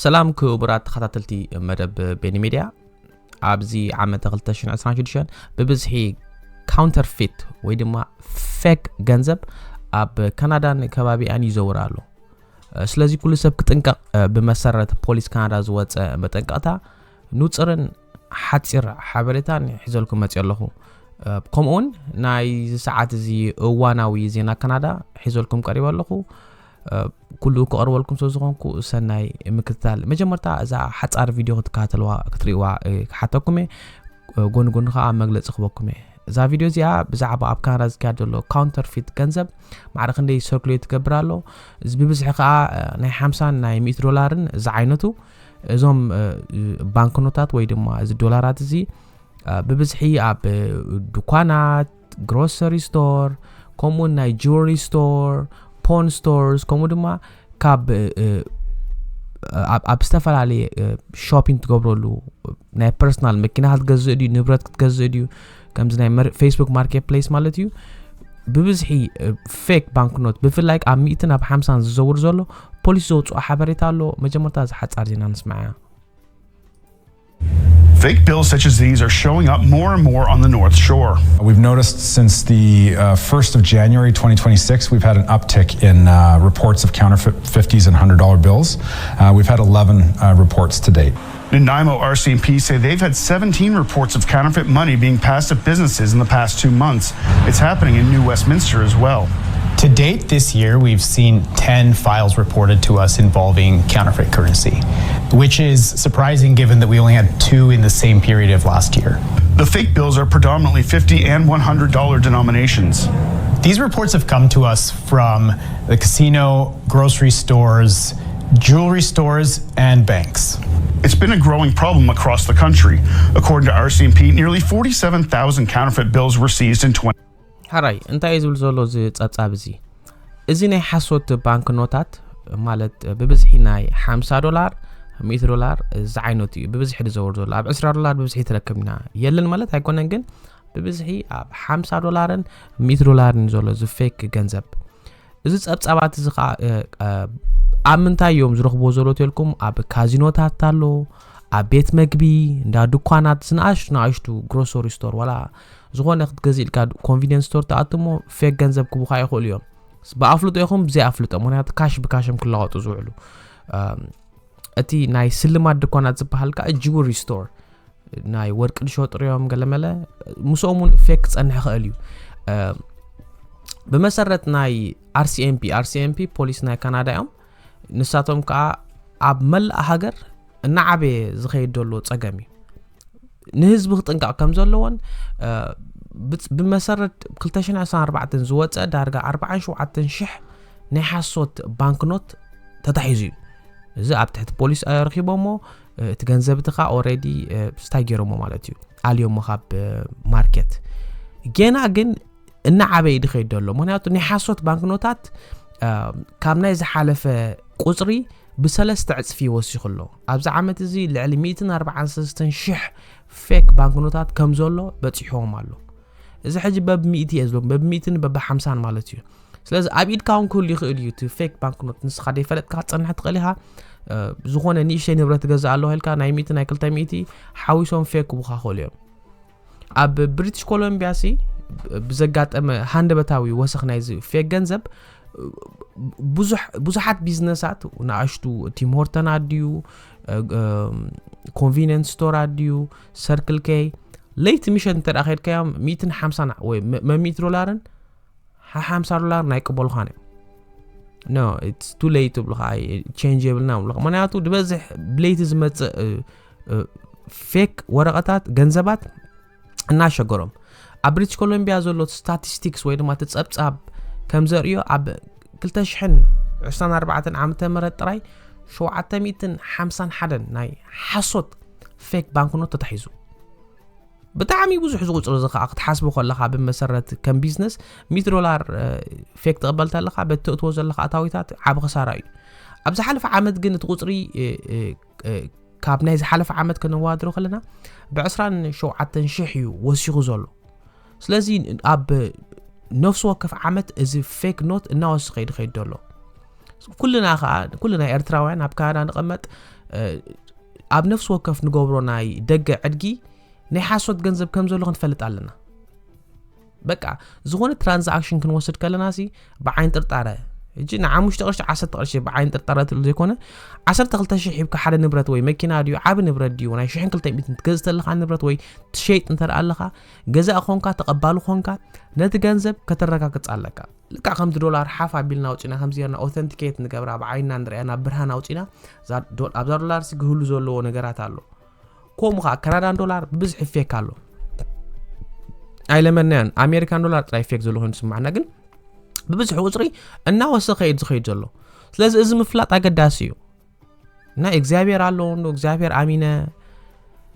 ሰላም ክቡራት ተኸታተልቲ መደብ ቤኒ ሜድያ። ኣብዚ ዓመተ ክልተ ሽሕን ዕስራን ሽዱሽተን ብብዝሒ ካውንተርፊት ወይ ድማ ፌክ ገንዘብ ኣብ ካናዳን ከባቢኣን ይዘውር ኣሎ። ስለዚ ኩሉ ሰብ ክጥንቀቕ ብመሰረት ፖሊስ ካናዳ ዝወፀ መጠንቀቕታ ንጹርን ሓፂር ሓበሬታን ሒዘልኩም መፅእ ኣለኹ። ከምኡውን ናይዚ ሰዓት እዚ እዋናዊ ዜና ካናዳ ሒዘልኩም ቀሪበ ኣለኹ። ኩሉ ክቐርበልኩም ስለ ዝኾንኩ ሰናይ ምክትታል። መጀመርታ እዛ ሓጻር ቪድዮ ክትከታተልዋ ክትርእዋ ክሓተኩም እየ። ጎኒ ጎኒ ከዓ መግለጺ ክበኩም እየ። እዛ ቪድዮ እዚኣ ብዛዕባ ኣብ ካናዳ ዝካየድ ዘሎ ካውንተርፊት ገንዘብ ማዕረ ክንደይ ሰርኩሌት ትገብር ኣሎ፣ እዚ ብብዝሒ ከዓ ናይ ሓምሳን ናይ ሚእቲ ዶላርን ዝዓይነቱ እዞም ባንክኖታት ወይ ድማ እዚ ዶላራት እዚ ብብዝሒ ኣብ ድኳናት፣ ግሮሰሪ ስቶር፣ ከምኡውን ናይ ጅወሪ ስቶር፣ ፖን ስቶርስ፣ ከምኡ ድማ ካብ ኣብ ዝተፈላለየ ሾፒንግ ትገብረሉ ናይ ፐርሰናል መኪና ክትገዝእ ድዩ፣ ንብረት ክትገዝእ ድዩ፣ ከምዚ ናይ ፌስቡክ ማርኬት ፕሌስ ማለት እዩ። ብብዝሒ ፌክ ባንክኖት ብፍላይ ኣብ ሚእትን ኣብ ሓምሳን ዝዘውር ዘሎ ፖሊስ ዘውፅኦ ሓበሬታ ኣሎ። መጀመርታ እዚ ሓፃር ዜና ንስማዕ። Fake bills such as these are showing up more and more on the North Shore. We've noticed since the uh, first of January twenty twenty-six, we've had an uptick in uh, reports of counterfeit fifties and one hundred dollar bills. Uh, we've had eleven uh, reports to date. Nanaimo R C M P say they've had seventeen reports of counterfeit money being passed to businesses in the past two months. It's happening in New Westminster as well. To date this year, we've seen ten files reported to us involving counterfeit currency, which is surprising given that we only had two in the same period of last year. The fake bills are predominantly fifty and one hundred dollar denominations. These reports have come to us from the casino, grocery stores, jewelry stores, and banks. It's been a growing problem across the country. According to R C M P, nearly forty-seven thousand counterfeit bills were seized in twenty. ሓራይ እንታይ እዩ ዝብል ዘሎ እዚ ጸብጻብ እዚ? እዚ ናይ ሓሶት ባንክ ኖታት ማለት ብብዝሒ ናይ ሓምሳ ዶላር፣ ሚእቲ ዶላር ዝዓይነቱ እዩ ብብዝሒ ዝዘውር ዘሎ። ኣብ ዕስራ ዶላር ብብዝሒ ትረክብና የለን ማለት ኣይኮነን፣ ግን ብብዝሒ ኣብ ሓምሳ ዶላርን ሚእቲ ዶላርን ዘሎ እዚ ፌክ ገንዘብ። እዚ ጸብጻባት እዚ ከዓ ኣብ ምንታይ እዮም ዝረኽብዎ ዘሎ ተልኩም? ኣብ ካዚኖታት ኣሎ፣ ኣብ ቤት መግቢ፣ እንዳ ድኳናት፣ ዝንኣሽቱ ንኣሽቱ ግሮሰሪ ስቶር፣ ዋላ ዝኾነ ክትገዝእ ኢልካ ኮንቪኒየንስ ስቶር ትኣትሞ ፌክ ገንዘብ ክቡኻ ይኽእሉ እዮም። ብኣፍልጦ ይኹን ብዘይ ኣፍልጦ፣ ምክንያቱ ካሽ ብካሽም ክለዋጡ ዝውዕሉ። እቲ ናይ ስልማት ድኳናት ዝበሃል ከዓ ጅውሪ ስቶር፣ ናይ ወርቂ ዝሸጡ እዮም ገለመለ፣ ምስኦም እውን ፌክ ክጸንሕ ይኽእል እዩ። ብመሰረት ናይ ኣርሲኤምፒ፣ ኣርሲኤምፒ ፖሊስ ናይ ካናዳ እዮም። ንሳቶም ከዓ ኣብ መላእ ሃገር እናዓበየ ዝኸይድ ዘሎ ጸገም እዩ። ንህዝቢ ክጥንቀቕ ከም ዘለዎን ብመሰረት ክልተ ሽሕን ዕስራን ኣርባዕተን ዝወፀ ዳርጋ ኣርባዓን ሸውዓተን ሽሕ ናይ ሓሶት ባንክኖት ተታሒዙ እዩ። እዚ ኣብ ትሕቲ ፖሊስ ኣረኪቦሞ፣ እቲ ገንዘብ እቲ ከዓ ኦረዲ ስታይ ገይሮሞ ማለት እዩ፣ ኣልዮሞ ካብ ማርኬት። ጌና ግን እናዓበየ ድኸይድ ዘሎ፣ ምክንያቱ ናይ ሓሶት ባንክኖታት ካብ ናይ ዝሓለፈ ቁፅሪ ብሰለስተ ዕፅፊ ወሲኹ ኣሎ። ኣብዚ ዓመት እዚ ልዕሊ ሚእትን ኣርባዓን ሰለስተን ሽሕ ፌክ ባንክኖታት ከም ዘሎ በፂሕዎም ኣሎ። እዚ ሕጂ በብ ሚእቲ እየ ዝብሎም፣ በብ ሚእትን በብ ሓምሳን ማለት እዩ። ስለዚ ኣብ ኢድካ እውን ክህሉ ይኽእል እዩ እቲ ፌክ ባንክኖት። ንስኻ ደይፈለጥካ ክትፀንሕ ትኽእል ኢኻ። ዝኾነ ንእሽተይ ንብረት ገዛ ኣለኹ ኢልካ ናይ ሚእቲ ናይ ክልተ ሚእቲ ሓዊሶም ፌክ ክቡኻ ክኽእሉ እዮም። ኣብ ብሪቲሽ ኮሎምቢያ ሲ ብዘጋጠመ ሃንደበታዊ ወሰኽ ናይዚ ፌክ ገንዘብ ብዙሓት ቢዝነሳት፣ ንኣሽቱ ቲም ሆርተን ኣድዩ፣ ኮንቪኒየንስ ስቶር ኣድዩ፣ ሰርክል ኬይ፣ ለይቲ ምሸት እንተ ደኣ ከድካዮም ሚእትን ሓምሳን ወይ መሚእቲ ዶላርን ሓሓምሳ ዶላር ናይ ቅበሉኻን እዮም። ኖ ኢትስ ቱ ሌት ይብሉኻ፣ ቼንጅ የብልና ይብሉኻ። ምክንያቱ ዝበዝሕ ብለይቲ ዝመፅእ ፌክ ወረቐታት ገንዘባት እናሸገሮም። ኣብ ብሪቲሽ ኮሎምቢያ ዘሎ ስታቲስቲክስ ወይ ድማ እቲ ጸብጻብ ከም ዘርእዮ ኣብ ክልተ ሽሕን ዕስራን ኣርባዕተን ዓመተ ምህረት ጥራይ ሸውዓተ ሚእትን ሓምሳን ሓደን ናይ ሓሶት ፌክ ባንክኖት ተታሒዙ። ብጣዕሚ ብዙሕ ዝቁፅሪ እዚ ከዓ ክትሓስቡ ከለካ ብመሰረት ከም ቢዝነስ ሚእቲ ዶላር ፌክ ትቕበል ተለካ በቲ ትእትዎ ዘለካ ኣታዊታት ዓብ ክሳራ እዩ። ኣብ ዝሓለፈ ዓመት ግን እቲ ቁፅሪ ካብ ናይ ዝሓለፈ ዓመት ከነዋድሮ ከለና ብዕስራን ሸውዓተን ሽሕ እዩ ወሲኹ ዘሎ። ስለዚ ኣብ ነፍሲ ወከፍ ዓመት እዚ ፌክ ኖት እናወሰኸ ይድኸይድ ዘሎ። ኩልና ከዓ ኩልና ኤርትራውያን ኣብ ካናዳ ንቐመጥ ኣብ ነፍሲ ወከፍ ንገብሮ ናይ ደገ ዕድጊ ናይ ሓሶት ገንዘብ ከም ዘሎ ክንፈልጥ ኣለና። በቃ ዝኾነ ትራንዛክሽን ክንወስድ ከለና ሲ ብዓይን ጥርጣረ፣ እጂ ንሓሙሽተ ቅርሺ ዓሰርተ ቅርሺ ብዓይን ጥርጣረ ትብል ዘይኮነ፣ ዓሰርተ ክልተ ሽሕ ሂብካ ሓደ ንብረት ወይ መኪና ድዩ ዓቢ ንብረት ድዩ ናይ ሽሕን ክልተ ሚእትን ትገዝእ ተለኻ ንብረት ወይ ትሸይጥ እንተ ኣለኻ፣ ገዛእ ኾንካ ተቐባሊ ኾንካ ነቲ ገንዘብ ከተረጋግጽ ኣለካ። ልካ ከምቲ ዶላር ሓፍ ኣቢልና ኣውፂና ከምዚ ጌርና ኦተንቲኬት ንገብራ ብዓይና ንሪኣ ናብ ብርሃን ኣውፂና ኣብዛ ዶላር ሲ ክህሉ ዘለዎ ነገራት ኣሎ። ከምኡ ከዓ ካናዳን ዶላር ብብዝሒ ፌክ ኣሎ። ኣይለመድናዮን ኣሜሪካን ዶላር ጥራይ ፌክ ዘሎ ኮይኑ ስማዕና፣ ግን ብብዝሒ ቁፅሪ እናወሰኸ እዩ ዝኸይድ ዘሎ። ስለዚ እዚ ምፍላጥ ኣገዳሲ እዩ። እና እግዚኣብሔር ኣሎ እንዶ እግዚኣብሔር ኣሚነ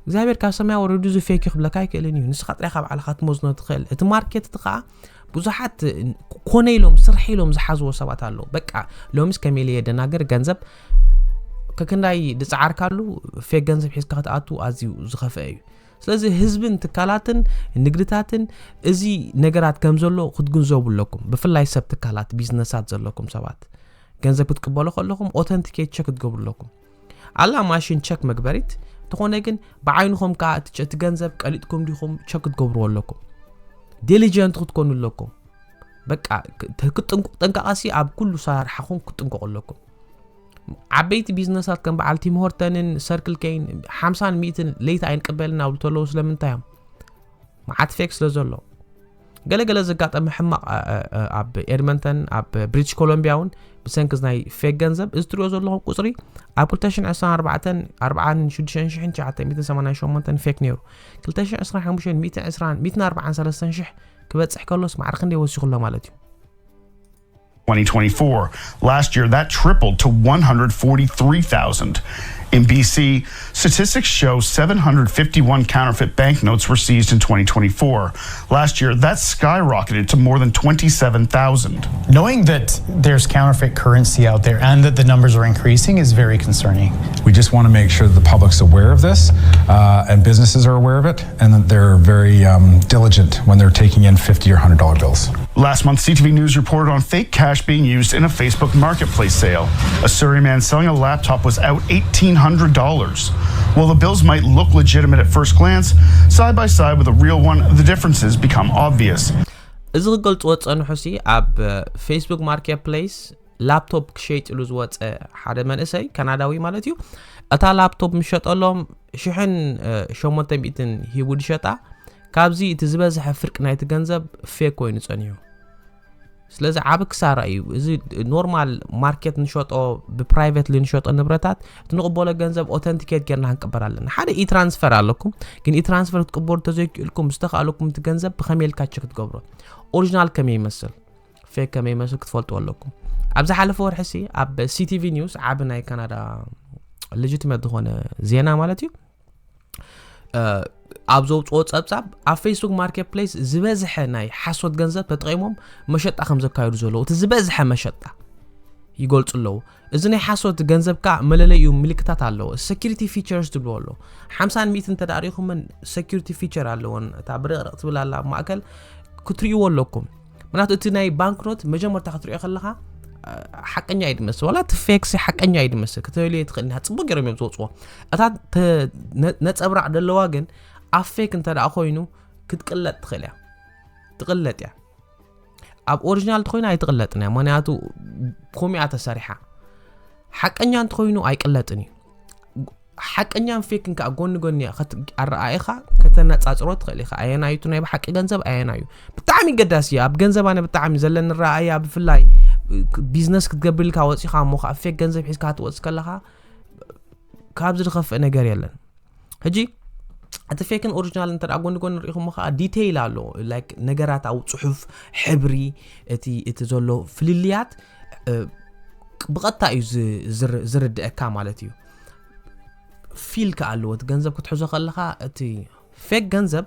እግዚኣብሔር ካብ ሰማይ ወረዱ እዚ ፌክ እዩ ክብለካ ኣይክእልን እዩ። ንስኻ ጥራይ ካብ ባዕልኻ ትመዝኖ ትኽእል። እቲ ማርኬት እቲ ከዓ ብዙሓት ኮነ ኢሎም ስራሕ ኢሎም ዝሓዝዎ ሰባት ኣለዉ። በቃ ሎሚስ ከመይ ኢለ የደናግር፣ ገንዘብ ከክንዳይ ዝፀዓርካሉ ፌክ ገንዘብ ሒዝካ ክትኣቱ ኣዝዩ ዝኸፍአ እዩ። ስለዚ ህዝብን ትካላትን ንግድታትን እዚ ነገራት ከም ዘሎ ክትግንዘቡ ኣለኩም። ብፍላይ ሰብ ትካላት ቢዝነሳት ዘለኩም ሰባት ገንዘብ ክትቅበሉ ከለኹም ኦተንቲኬት ቸክ ክትገብሩ ኣለኩም። ኣላ ማሽን ቸክ መግበሪት ተኾነ ግን ብዓይንኹም ከዓ እቲ ገንዘብ ቀሊጥኩም ዲኹም ቸክ ክትገብርዎ ኣለኩም። ዲሊጀንት ክትኮኑ ኣለኩም። በቃ ጥንቃቐሲ ኣብ ኩሉ ሰራርሓኹም ክትጥንቀቑ ኣለኩም። ዓበይቲ ቢዝነሳት ከም በዓል ቲም ሆርተንን ሰርክል ኬይን ሓምሳን ሚእትን ለይቲ ኣይንቅበልን ኣብ ተለዉ ስለምንታይ እዮም? መዓት ፌክ ስለ ዘሎ። ገለገለ ዘጋጠመ ሕማቕ ኣብ ኤድመንተን ኣብ ብሪቲሽ ኮሎምቢያ እውን ብሰንኪ ናይ ፌክ ገንዘብ እዚ ትሪኦ ዘለኹም ቁፅሪ ኣብ ክልተ ሽሕን ዕስራን ኣርባዕተን ኣርባዓን ሽዱሽተን ሽሕን ትሽዓተ ሚእትን ሰማንያን ሸሞንተን ፌክ ነይሩ። ክልተ ሽሕን ዕስራን ሓሙሽተን ሚእትን ዕስራን ሚእትን ኣርባዓን ሰለስተን ሽሕ ክበፅሕ ከሎስ ማዕረ ክንደይ ወሲኹ ኣሎ ማለት እዩ። twenty twenty-four. Last year, that tripled to one hundred forty-three thousand. In B C, statistics show seven hundred fifty-one counterfeit banknotes were seized in twenty twenty-four. Last year, that skyrocketed to more than twenty-seven thousand. Knowing that there's counterfeit currency out there and that the numbers are increasing is very concerning. We just want to make sure that the public's aware of this uh, and businesses are aware of it and that they're very um, diligent when they're taking in fifty or one hundred dollar bills. Last month, C T V News reported on fake cash being used in a Facebook marketplace sale. A Surrey man selling a laptop was out eighteen hundred dollars. While the bills might look legitimate at first glance, side by side with a real one, the differences become obvious. እዚ ክገልፅዎ ዝፀንሑ ሲ ኣብ ፌስቡክ ማርኬት ፕሌስ ላፕቶፕ ክሸይጥሉ ዝወፀ ሓደ መንእሰይ ካናዳዊ ማለት እዩ። እታ ላፕቶፕ ምሸጠሎም ሽሕን ሸሞንተ ሚእትን ሂቡ ዝሸጣ፣ ካብዚ እቲ ዝበዝሐ ፍርቂ ናይቲ ገንዘብ ፌክ ኮይኑ ጸኒሑ። ስለዚ ዓቢ ክሳራ እዩ እዚ። ኖርማል ማርኬት ንሸጦ፣ ብፕራይቬትሊ ንሸጦ ንብረታት እቲ ንቕበሎ ገንዘብ ኦተንቲኬት ጌርና ክንቅበል ኣለና። ሓደ ኢትራንስፈር ኣለኩም፣ ግን ኢትራንስፈር ክትቅበሉ ተዘይክእልኩም ዝተኻእለኩም እቲ ገንዘብ ብኸመይ ኢልካ ቸክ ትገብሮ፣ ኦሪጂናል ከመይ ይመስል፣ ፌክ ከመይ ይመስል ክትፈልጡ ኣለኩም። ኣብ ዝሓለፈ ወርሒ ሲ ኣብ ሲቲቪ ኒውስ ዓቢ ናይ ካናዳ ሌጂቲመት ዝኾነ ዜና ማለት እዩ ኣብ ዘውፅኦ ፀብፃብ ኣብ ፌስቡክ ማርኬት ፕሌስ ዝበዝሐ ናይ ሓሶት ገንዘብ ተጠቂሞም መሸጣ ከም ዘካየዱ ዘለዉ እቲ ዝበዝሐ መሸጣ ይገልፁ ኣለዉ። እዚ ናይ ሓሶት ገንዘብ ከዓ መለለዩ ምልክታት ኣለዎ። ሰኪሪቲ ፊቸርስ ትብልዎ ኣሎ። ሓምሳን ሚእትን ተዳሪኹምን ሰኪሪቲ ፊቸር ኣለዎን እታ ብርቕርቕ ትብል ኣላ ኣብ ማእከል ክትርእይዎ ኣለኩም። ምክንያቱ እቲ ናይ ባንክኖት መጀመርታ ክትሪኦ ከለኻ ሓቀኛ እዩ ድመስል፣ ዋላ እቲ ፌክሲ ሓቀኛ እዩ ድመስል ክትበልዮ ትኽእል። ጽቡቅ ገይሮም እዮም ዝወፅዎ። እታ ነፀብራቅ ደለዋ ግን ኣብ ፌክ እንተ ደኣ ኮይኑ ክትቅለጥ ትኽእል እያ፣ ትቕለጥ እያ። ኣብ ኦሪጂናል እንተኾይኑ ኣይትቕለጥን እያ፣ ምክንያቱ ኮሚያ ተሰሪሓ። ሓቀኛ እንተኾይኑ ኣይቅለጥን እዩ። ሓቀኛን ፌክን ከዓ ጎኒ ጎኒ ኣረኣኢኻ ከተነፃፅሮ ትኽእል ኢኻ። ኣየናዩ ናይ ብሓቂ ገንዘብ ኣየናዩ? ብጣዕሚ ገዳሲ እዩ። ኣብ ገንዘብ ኣነ ብጣዕሚ ዘለኒ ረኣያ ብፍላይ ቢዝነስ ክትገብር ኢልካ ወፂኻ እሞ ከዓ ፌክ ገንዘብ ሒዝካ ክትወፅእ ከለኻ ካብዚ ዝኸፍእ ነገር የለን። ሕጂ እቲ ፌክን ኦሪጂናል እንተ ጎኒ ጎኒ ርኢኹሞ ከዓ ዲቴይል ኣሎ። ላይክ ነገራት ኣብ ፅሑፍ፣ ሕብሪ፣ እቲ እቲ ዘሎ ፍልልያት ብቐጥታ እዩ ዝርድአካ ማለት እዩ። ፊል ከ ኣለዎ እቲ ገንዘብ ክትሕዞ ከለኻ እቲ ፌክ ገንዘብ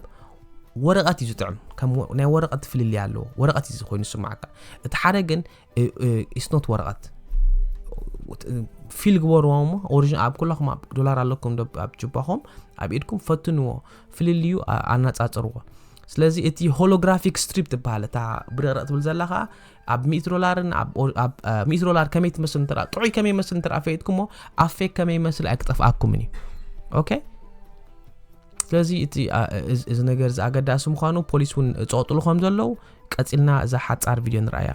ወረቐት እዩ ዝጥዕም፣ ከም ናይ ወረቐት ፍልልያ ኣለዎ። ወረቐት እዩ ኮይኑ ዝስማዓካ። እቲ ሓደ ግን ኢስኖት ወረቐት ፊል ግበርዎ እሞ ኦሪጂን ኣብ ኩላኹም ኣብ ዶላር ኣለኩም ኣብ ጅባኹም ኣብ ኢድኩም ፈትንዎ፣ ፍልልዩ ኣነጻጽርዎ። ስለዚ እቲ ሆሎግራፊክ ስትሪፕ ትበሃል እታ ብርቕርቕ ትብል ዘላ ከዓ ኣብ ሚእቲ ዶላርን ኣብ ኦ- ኣብ አ፣ ሚእቲ ዶላር ከመይ ትመስል እንተ ጥዑይ ከመይ ይመስል እንተ ፈይጥኩሞ ኣብ ፌክ ከመይ ይመስል ኣይክጠፍኣኩምን እዩ። ኦኬ፣ ስለዚ እቲ አ፣ እዚ- እዚ ነገር እዚ ኣገዳሲ ምዃኑ ፖሊስ እውን ጸቕጥሉ ከም ዘለዉ ቀጺልና እዛ ሓጻር ቪድዮ ንርኣያ።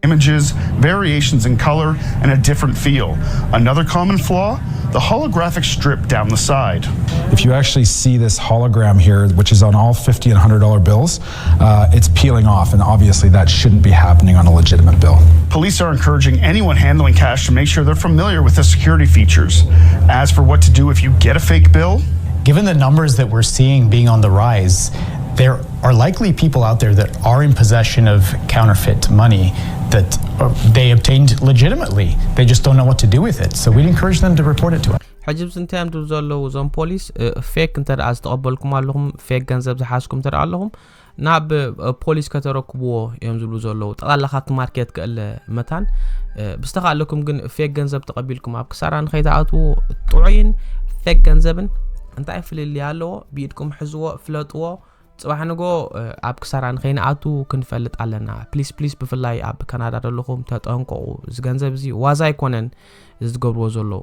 Images, variations in color, and a different feel. Another common flaw, the holographic strip down the side. If you actually see this hologram here, which is on all fifty and one hundred dollar bills, uh, it's peeling off, and obviously that shouldn't be happening on a legitimate bill. Police are encouraging anyone handling cash to make sure they're familiar with the security features. As for what to do if you get a fake bill, Given the numbers that we're seeing being on the rise, there are likely people out there that are in possession of counterfeit money that uh, they obtained legitimately. They just don't know what to do with it. So we'd encourage them to report it to us. ሕጂ ብዚ እንታይ እዮም ዝብሉ ዘለዉ እዞም ፖሊስ? እ፣ ፌክ እንተ ደኣ ዝተቐበልኩም ኣለኹም፣ ፌክ ገንዘብ ዝሓዝኩም እንተ ደኣ ኣለኹም ናብ እ፣ ፖሊስ ከተረክብዎ እዮም ዝብሉ ዘለዉ። ጠቕላላ ካብቲ ማርኬት ክእለ መታን እ፣ ብዝተኻእለኩም ግን ፌክ ገንዘብ ተቐቢልኩም ኣብ ክሳራ ንኸይትኣትዉ ጥዑይን ፌክ ገንዘብን እንታይ ፍልልይ ኣለዎ? ብኢድኩም ሕዝዎ፣ ፍለጥዎ። ጽባሕ ንጎ እ፣ ኣብ ክሳራ ንኸይንኣቱ ክንፈልጥ ኣለና። ፕሊስ ፕሊስ፣ ብፍላይ ኣብ ካናዳ ዘለኹም ተጠንቀቑ። እዚ ገንዘብ እዚ ዋዛ ኣይኮነን እዚ ዝገብርዎ ዘለዉ።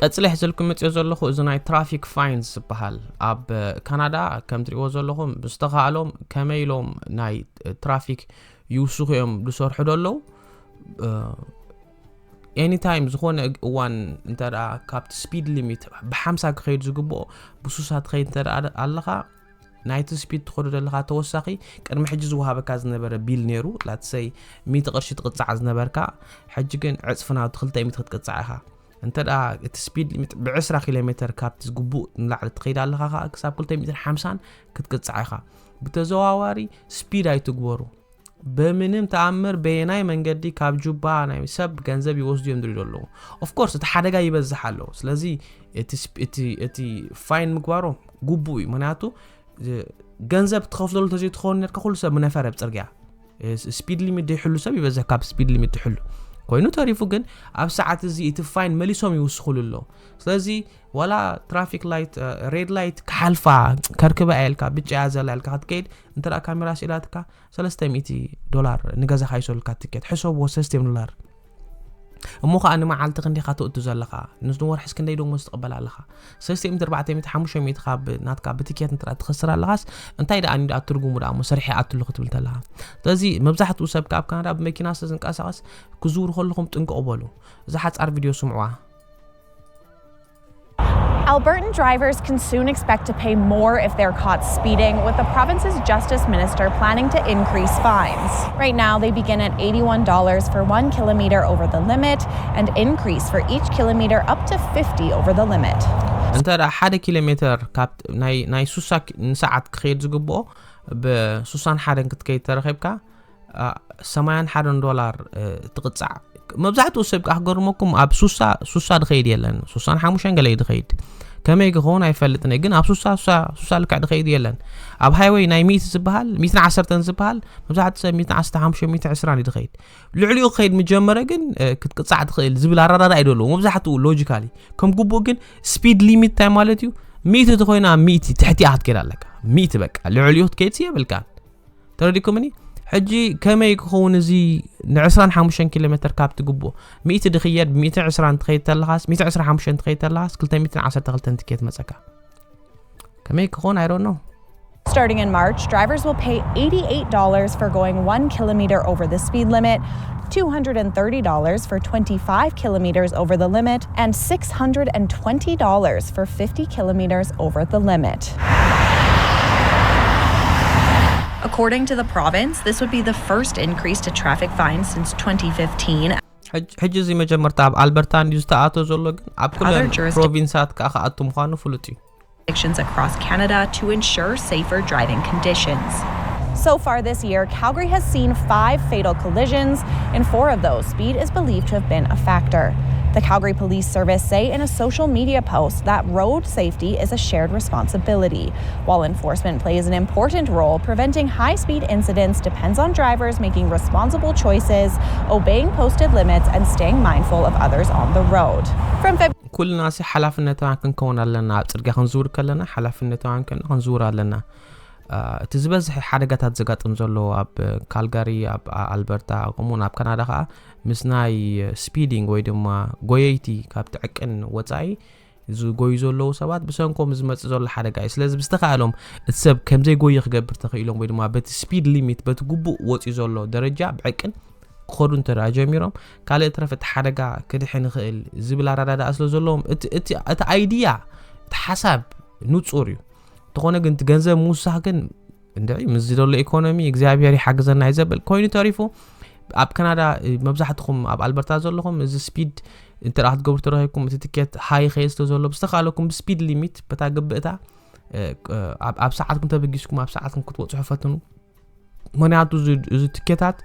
ቀጽለ ሕዘልኩም መጽኦ ዘለኹ እዚ ናይ ትራፊክ ፋይንስ ዝበሃል ኣብ እ፣ ካናዳ ከም ትሪእዎ ዘለኹም ብዝተኻእሎም ከመይ ኢሎም ናይ እ፣ ትራፊክ ይውስኹ እዮም ዝሰርሑ ዘለዉ። እ፣ ኤኒታይም ዝኾነ እግ- እዋን እንተ ደኣ ካብቲ ስፒድ ሊሚት ብሓምሳ ክኸይድ ዝግብኦ ብሱሳ ትኸይድ እንተ ደኣ ኣለኻ ናይቲ ስፒድ ትኸዶ ዘለኻ ተወሳኺ ቅድሚ ሕጂ ዝወሃበካ ዝነበረ ቢል ነይሩ ላትሰይ ሚእቲ ቅርሺ ትቕጻዕ ዝነበርካ ሕጂ ግን ዕጽፊ ናብ ክልተ ሚእቲ ክትቅጻዕ ኢኻ። እንተ ደኣ እቲ ስፒድ ሊሚት ብዕስራ ኪሎ ሜትር ካብቲ ዝግቡእ ንላዕሊ ትኸይድ ኣለኻ ከዓ ክሳብ ክልተ ሚእትን ሓምሳን ክትቅጻዕ ኢኻ። ብተዘዋዋሪ ስፒድ ኣይትግበሩ። ብምንም ተኣምር በየናይ መንገዲ ካብ ጁባ ናይ ሰብ ገንዘብ ይወስዱ እዮም ዝሪኡ ዘለዉ። ኦፍኮርስ እቲ ሓደጋ ይበዝሕ ኣሎ። ስለዚ እቲ ስፕ- እቲ እቲ ፋይን ምግባሮም ግቡእ እዩ። ምክንያቱ እ፣ ገንዘብ ትኸፍለሉ ተዘይትኸውን ነርካ ኩሉ ሰብ ምነፈረ ኣብ ፅርግያ። እ፣ ስ- ስፒድ ሊሚት ዘይሕሉ ሰብ ይበዝሕ ካብ ስፒድ ሊሚት ትሕሉ ኮይኑ ተሪፉ ግን ኣብ ሰዓት እዚ እቲ ፋይን መሊሶም ይውስኹሉ ኣለዉ። ስለዚ ዋላ ትራፊክ ላይት እ፣ ሬድ ላይት ክሓልፋ ከርክባ እያ ኢልካ ብጫ እያ ዘላ ኢልካ ክትከይድ እንተ ደኣ ካሜራ ስኢላትካ ሰለስተ ሚእቲ ዶላር ንገዛኻ ይሰሉልካ ትኬት። ሕሰብዎ፣ ሰለስተ ሚእቲ ዶላር። እሞ ኸኣ ንመዓልቲ ክንደይ ኢኻ ተእቱ ዘለኻ? ንወርሕስ ክንደይ ደሞዝ ትቕበል ኣለኻ? ሰለስተ ሚእቲ፣ ኣርባዕተ ሚእቲ፣ ሓሙሽተ ሚእቲ ካብ ናትካ ብትኬት እንተ ትኸስር ኣለኻስ እንታይ ደኣ እንዲ ትርጉሙ ደኣ እሞ ሰርሐ ይኣቱ ኣለኹ ትብል ተለኻ? ስለዚ መብዛሕትኡ ሰብ ካብ ካናዳ ብመኪና ስለ ዝንቀሳቐስ ክዝውሩ ከለኹም ጥንቅቕ በሉ። እዛ ሓጻር ቪድዮ ስምዕዋ። Albertan drivers can soon expect to pay more if they're caught speeding, with the province's justice minister planning to increase fines. Right now, they begin at eighty-one dollars for one kilometer over the limit and increase for each kilometer up to fifty over the limit. እንተ ደኣ ሓደ ኪሎ ሜትር ካብ ናይ ናይ ሱሳ ኪ- ንሰዓት ክኸይድ ዝግብኦ ብሱሳን ሓደን ክትከይድ ተረኺብካ አ፣ ሰማያን ሓደን ዶላር እ፣ ትቕጻዕ። መብዛሕትኡ ሰብ ከዓ ክገርመኩም ኣብ ሱሳ ሱሳ ድኸይድ የለን። ሱሳን ሓሙሽተን ገለ እዩ ድኸይድ። ከመይ ክኸውን ኣይፈልጥን እየ፣ ግን ኣብ ሱሳ ሱሳ ሱሳ ልክዕ ድኸይድ የለን። ኣብ ሃይወይ ናይ ሚእቲ ዝበሃል ሚእትን ዓሰርተን ዝበሃል መብዛሕትኡ ሰብ ሚእትን ዓሰርተ ሓሙሽተ ሚእትን ዕስራን እዩ ድኸይድ። ልዕሊኡ ክኸይድ ምጀመረ ግን እ፣ ክትቅጻዕ ትኽእል ዝብል ኣረዳዳ እዩ ደለዎ መብዛሕትኡ ሎጂካሊ። ከም ግቡእ ግን ስፒድ ሊሚት እንታይ ማለት እዩ? ሚእቲ ተኾይኑ ኣብ ሚእቲ ትሕቲ ክትከይድ ኣለካ። ሚእቲ በቃ ልዕሊኡ ክትከይድ የብልካን። ተረዲኩምኒ? ሕጂ ከመይ ክኸውን እዚ ን25 ኪሎ ሜትር ካብ ትግብኦ ሚእቲ ድኽየድ ብ120 ትኸይድ ተለኻስ 125 ትኸይድ ተለኻስ 212 ትኬት መጸካ? ከመይ ክኸውን I don't know። Starting in March, drivers will pay eighty-eight dollars for going one kilometer over the speed limit, two hundred and thirty dollars for twenty-five kilometers over the limit, and six hundred and twenty dollars for fifty kilometers over the limit. According to the province, this would be the first increase to traffic fines since twenty fifteen. ሕጂ እዚ መጀመርታ ኣብ ኣልበርታ እንዲዩ ዝተኣቶ ዘሎ፣ ግን ኣብ ኩለን Other jurisdictions ፕሮቪንሳት ከዓ ክኣቱ ምዃኑ ፍሉጥ እዩ። Across Canada to ensure safer driving conditions. So far this year, Calgary has seen five fatal collisions. In four of those, speed is believed to have been a factor. The Calgary Police Service say in a social media post that road safety is a shared responsibility. While enforcement plays an important role, preventing high speed incidents depends on drivers making responsible choices, obeying posted limits, and staying mindful of others on the road. From Feb- ኩልና ሲ ሓላፍነታውያን ክንከውን ኣለና። ኣብ ጽርግያ ክንዝውር ከለና ሓላፍነታውያን ከና ክንዝውር ኣለና። እቲ ዝበዝሐ ሓደጋታት ዘጋጥም ዘሎ ኣብ ካልጋሪ፣ ኣብ ኣልበርታ፣ ከምኡውን ኣብ ካናዳ ከዓ ምስ ናይ ስፒዲንግ ወይ ድማ ጎየይቲ ካብቲ ዕቅን ወፃኢ ዝጎዩ ዘለዉ ሰባት ብሰንኮም ዝመፅእ ዘሎ ሓደጋ እዩ። ስለዚ ብዝተኻእሎም እቲ ሰብ ከምዘይጎየ ክገብር ተኽኢሎም ወይ ድማ በቲ ስፒድ ሊሚት በቲ ግቡእ ወፂኡ ዘሎ ደረጃ ብዕቅን ክኸዱ እንተ ደኣ ጀሚሮም ካልእ ተረፈ እቲ ሓደጋ ክድሕን ይኽእል ዝብል ኣረዳድኣ ስለ ዘለዎም እቲ ኣይድያ እቲ ሓሳብ ንፁር እዩ። እንተኾነ ግን እቲ ገንዘብ ምውሳኽ ግን እንድዒ ምስዚ ዘሎ ኢኮኖሚ እግዚኣብሔር ይሓግዘና እዩ ዘብል ኮይኑ ተሪፉ ኣብ ካናዳ መብዛሕትኹም ኣብ ኣልበርታ ዘለኹም እዚ ስፒድ እንተ ክትገብሩ ተረኺብኩም እቲ ትኬት ሃይ ኸየ ስለ ዘሎ ብዝተኻለኩም ብስፒድ ሊሚት በታ ግብእታ ኣብ ሰዓትኩም ተበጊስኩም ኣብ ሰዓትኩም ክትወፅሑ ፈትኑ። ምክንያቱ እዚ ትኬታት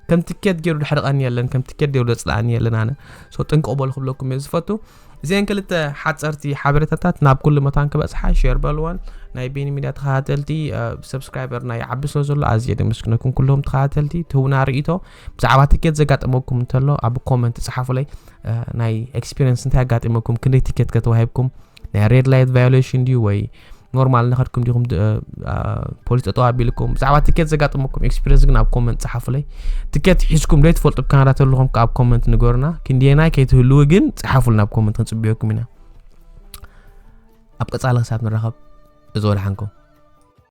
ከም ትኬት ገይሩ ድሕርቀኒ የለን ከም ትኬት ገይሩ ደፅላእኒ የለን ኣነ ጥንቀቅ በሉ ክብለኩም እየ ዝፈቱ። እዚአን ክልተ ሓፀርቲ ሓበሬታታት ናብ ኩሉ መታን ክበፅሓ ሼር በልወን። ናይ ቤኒ ሚድያ ተኸታተልቲ ሰብስክራይበር ናይ ዓቢ ስለ ዘሎ ኣዝየ ደመስግነኩም ኩልኹም ተኸታተልቲ ትህቡና ርእቶ ብዛዕባ ትኬት ዘጋጠመኩም እንተሎ ኣብ ኮመንት ጸሓፉለይ። ናይ ኤክስፒሪንስ እንታይ ኣጋጢመኩም ክንደይ ትኬት ከተዋሂብኩም ናይ ሬድ ላይት ቫዮሌሽን ድዩ ወይ ኖርማል ነኸድኩም ዲኹም ፖሊስ ጠጠው ኣቢልኩም ብዛዕባ ትኬት ዘጋጥመኩም ኤክስፒሪንስ ግን ኣብ ኮመንት ጸሓፉለይ። ትኬት ሒዝኩም ዶ ትፈልጡ ኣብ ካናዳ ተለኹም ኣብ ኮመንት ንገሩና። ክንደየናይ ከይትህልው ግን ጸሓፉልና ኣብ ኮመንት ክንጽብየኩም ኢና። ኣብ ቀጻሊ ክሳብ ንራኸብ እዞ ወድሓንኩም።